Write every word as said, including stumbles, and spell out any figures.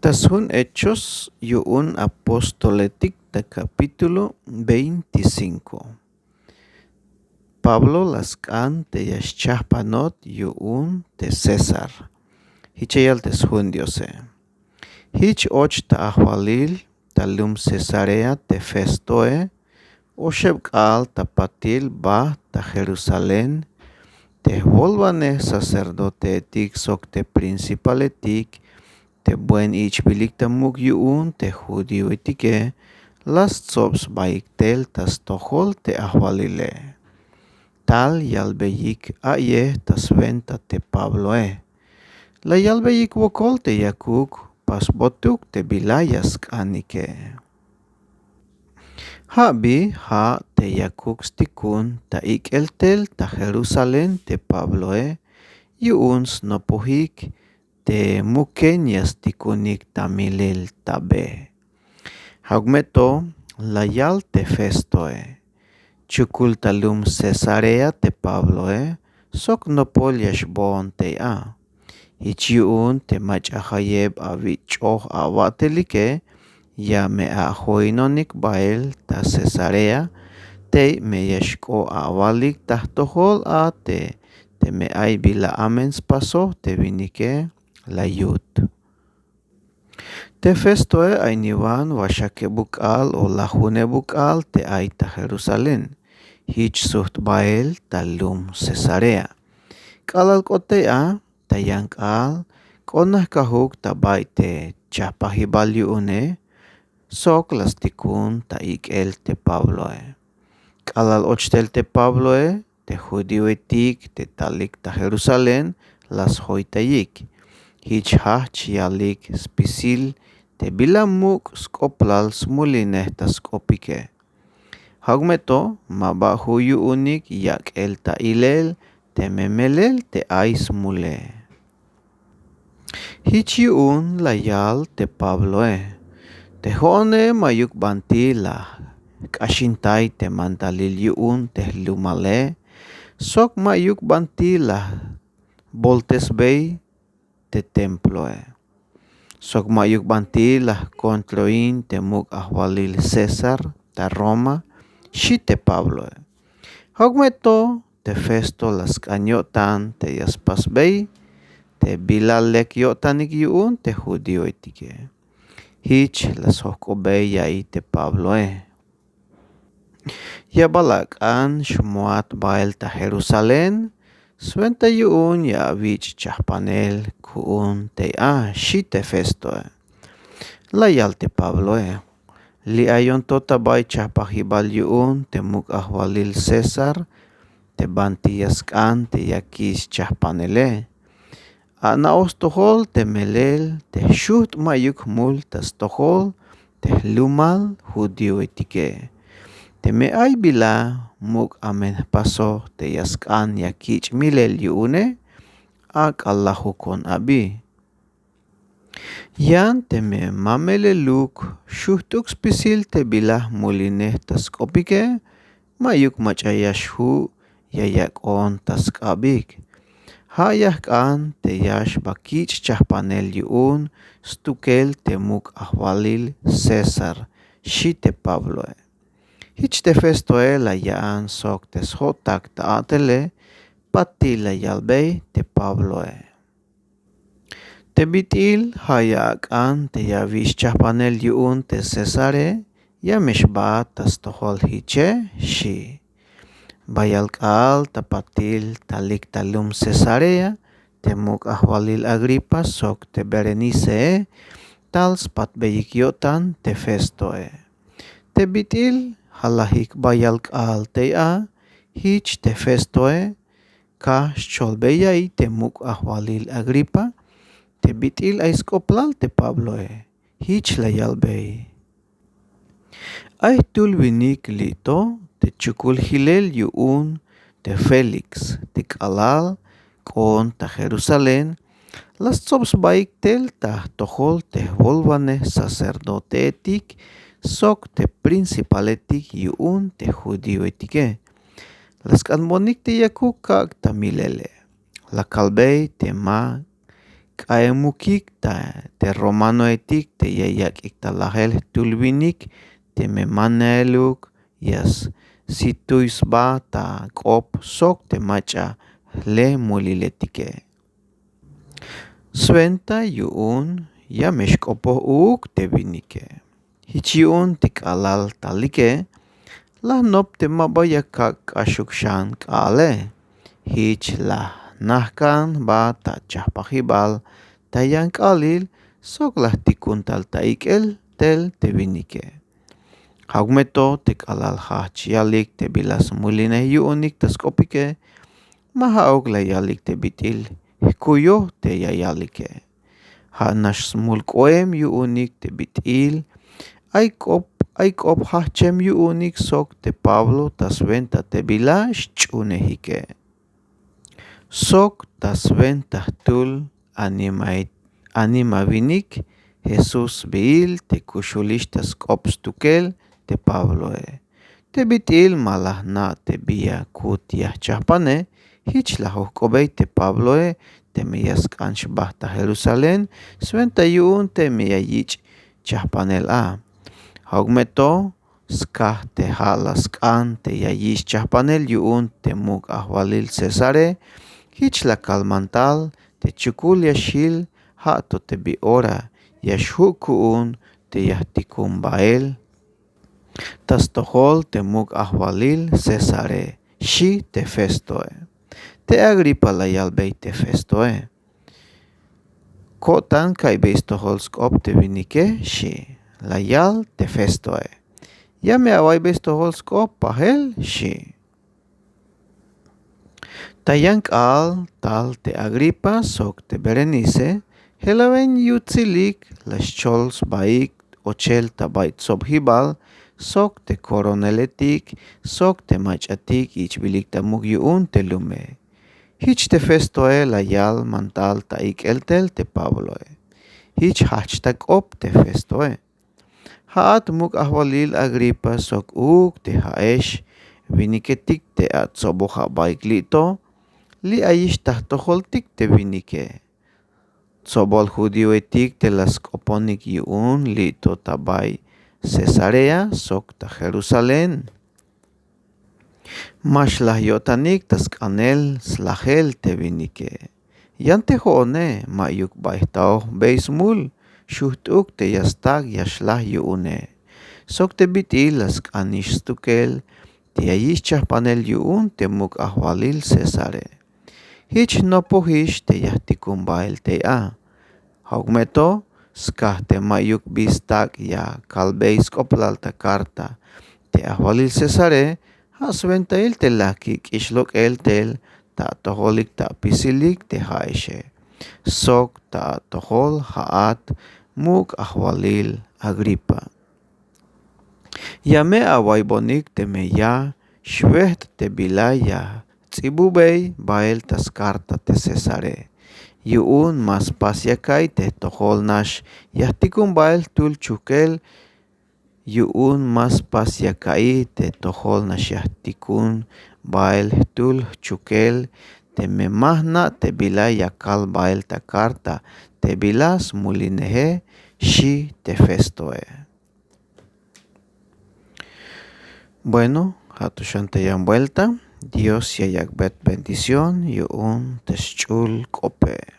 Ta sjun Hechos yu'un apóstoletik ta kapítulo veinticinko. Pablo la sk'an te ya xchajpanot yu'un te César. Jich ya yal te sjun Diose. Jich och ta ajwalil ta lum Cesarea te Festoe, oxeb k'aal ta patil bajt ta Jerusalén, te jwolwanej sacerdoteetik sok te principaletik, te buen ich'bilik ta muk' yu'un te judíoetike, la stsob sbaik tel ta stojol te ajwalile. Tal yalbeyik a'yej ta swenta te Pabloe. La yalbeyik wokol te yakuk pasbotuk te bila ya sk'anike. Ja' bi ja' te yakuk stikun ta ik'el tel ta Jerusalén te Pabloe, yu'un snopojik te muken ya stikunik ta milel ta be. Ja'uk me to la yal te Festoe: Chukul ta lum Cesarea te Pabloe, sok nopol ya xboon tey a. Jich yu'un te mach'a jayeb awich' ch'oj awa'telike, ya me ajoinonik bael ta Cesarea, tey me ya xk'o awalik ta jtojol a te, teme ay bila amen spasoj te winike, la yut. Te Festoe ay niwan waxakebuk k'aal o lajunebuk k'aal te ay ta Jerusalén, jich sujt bael ta lum Cesarea. K'alal k'ot tey a, ta yan k'aal k'o najk'ajuk ta bay te chajpajibal yu'une, sok la stikun ta ik'el te Pabloe. K'alal och tel te Pabloe, te judíoetik te talik ta Jerusalén la sjoytayik. Jich jajch yalik spisil te bila muk' sk'oplal smulinej ta sk'opike. Ja'uk me to ma ba ju' yu'unik yak'el ta ilel teme melel te ay smule. Jich yu'un la yal te Pabloe: Te jo'one ma'yuk banti la jk'axintay te mandalil yu'un te jlumale, sok ma'yuk banti la jboltesbey te temploe, sok ma'yuk banti la jkontroin te muk' ajwalil César ta Roma, xi' te Pabloe. Ja'uk me to te Festo la sk'an yo'tan te ya spasbey te bila lek yo'tanik yu'un te judíoetike. Jich la sjok'obey ya'iy te Pabloe. Ya bal ak'an xmoat bael ta Jerusalén, swenta yu'un ya awich' chajpanel ku'un tey a, xi' te Festoe. La yal te Pabloe: Li' ayon to ta bay chajpajibal yu'un te muk' ajwalil César te banti ya sk'an te ya kich' chajpanele. Ana'oj stojol te melel te jxujt' ma'yuk jmul ta stojol te jlumal judíoetike. Teme ay bila muk' amen jpasoj te ya sk'an ya kich' milel yu'une, ak'a lajukon abi. Yan teme ma meleluk xujt'uk spisil te bila jmulinej ta sk'opike, ma'yuk mach'a ya xju' ya yak'on ta sk'abik. Ja' ya jk'an te ya xba kich' chajpanel yu'un stukel te muk' ajwalil César, xi' te Pabloe. Jich te Festoe la yaan sok te sjo'tak ta a'tele, patil la yalbey te Pabloe: Te bit'il ja' ya ak'an te ya awich' chajpanel yu'un te Césare, ya me xbaat ta stojol jiche, xi'. Bayal k'aal ta patil talik ta lum Cesarea, te muk' ajwalil Agripa sok te Berenicee tal spatbeyik yo'tan te Festoe. Te bit'il jalajik bayal k'aal tey a, jich te Festoe kaj xcholbey ya'iy te muk' ajwalil Agripa te bit'il ay sk'oplal te Pabloe. Jich la yalbey: Ay jtul winik li' to te chukul jilel yu'un te Félix te k'alal k'oon ta Jerusalén, la stsob sbaik tel ta jtojol te jwolwanej sacerdoteetik sok te principaletik yu'un te judíoetike. La sk'anbonik te yakuk kak' ta milele. La kalbey te ma k'aemukik ta te romanoetik te ya yak'ik ta lajel jtul winik teme ma naeluk ya situy sba ta k'op sok te mach'a jle muliletike. Swenta yu'un ya me xk'opoj uuk te winike. Jich yu'un te k'alal talike la jnop te ma ba ya kak' k'axuk xan k'aale. Jich la jnajk'an jba ta chajpajibal ta yan k'aalil sok la jtikun tal ta ik'el tel te winike. Ja'uk me to te k'alal jajch yalik te bila smulinej yu'unik ta sk'opike, ma ja'uk la yalik te bit'il jkuyoj te ya yalike. Ja' nax smul k'oem yu'unik te bit'il ay k'op ay k'op jajchem yu'unik sok te Pablo ta swenta te bila xch'uunejike. Sok ta swenta jtul anima winik Jesús sbiil te kuxulix ta sk'op stukel te Pabloe. Te bit'il ma la jna' te bi ya kut ya jchajpane, jich la jojk'obey te Pabloe teme ya sk'an xbajt ta Jerusalén swenta yu'un teme ya yich' chajpanel a. Ja'uk me to skaj te ja' la sk'an te ya yich' chajpanel yu'un te muk' ajwalil Cesare, jich la kalman tal te chukul ya xjil ja' to te bi ora ya xju' ku'un te ya jtikun bael ta stojol te muk' ajwalil Cesare, xi' te Festoe. Te Agripa la yalbey te Festoe: Ko'tan ka'iybey stojol sk'op te winike, xi'. La yal te Festoe: Ya me awa'iybey stojol sk'op pajel, xi'. Ta yan k'aal tal te Agripa sok te Berenice, je'lawen yutsilik la xchol sbaik ochel ta bay tsobjibal sok te koroneletik sok te mach'atik yich'bilik ta muk' yu'un te lume. Jich te Festoe la yalman tal ta ik'el tel te Pabloe. Jich jajch ta k'op te Festoe: Ja'at muk' ajwalil Agripa sok uuk te ja'ex winiketik te atsoboj abaik li'to, li' ayix ta jtojoltik te winike. Tsobol judioetik te la sk'oponik yu'un li'to ta bay Cesarea sok ta Jerusalén. Ma xlaj yo'tanik ta sk'anel slajel te winike. Yan te jo'one ma'yuk bay jtaoj jbey smul xujt'uk te ya stak' ya xlaj yu'une. Sok te bit'il la sk'anix stukel te ya yich' chajpanel yu'un te muk' ajwalil Cesare. Jich jnopojix te ya jtikun bael tey a. Ja'uk me to skaj te ma'yuk bi stak' ya kalbey sk'oplal ta karta te ajwalil Cesare, ja' swentail te la kik'ix lok'el tel ta atojolik ta apisilik te ja'exe sok ta atojol ja'at muk' ajwalil Agripa. Ya me awa'iybonik teme ya xwejt' te bila ya jts'ibubey bael ta skarta te Cesare. Yu'un ma spas ya ka'iy te jtojol nax ya jtikun bael jtul chukel. Yu'un ma spas ya ka'iy te jtojol nax ya jtikun bael jtul jchukel teme ma jna' te bila ya kal bael ta karta te bila smulineje, xi' te Festoe. Bueno, ja' to xan ta yan buelta. Dios ya yak'bey bendición yu'un te sch'ul k'ope.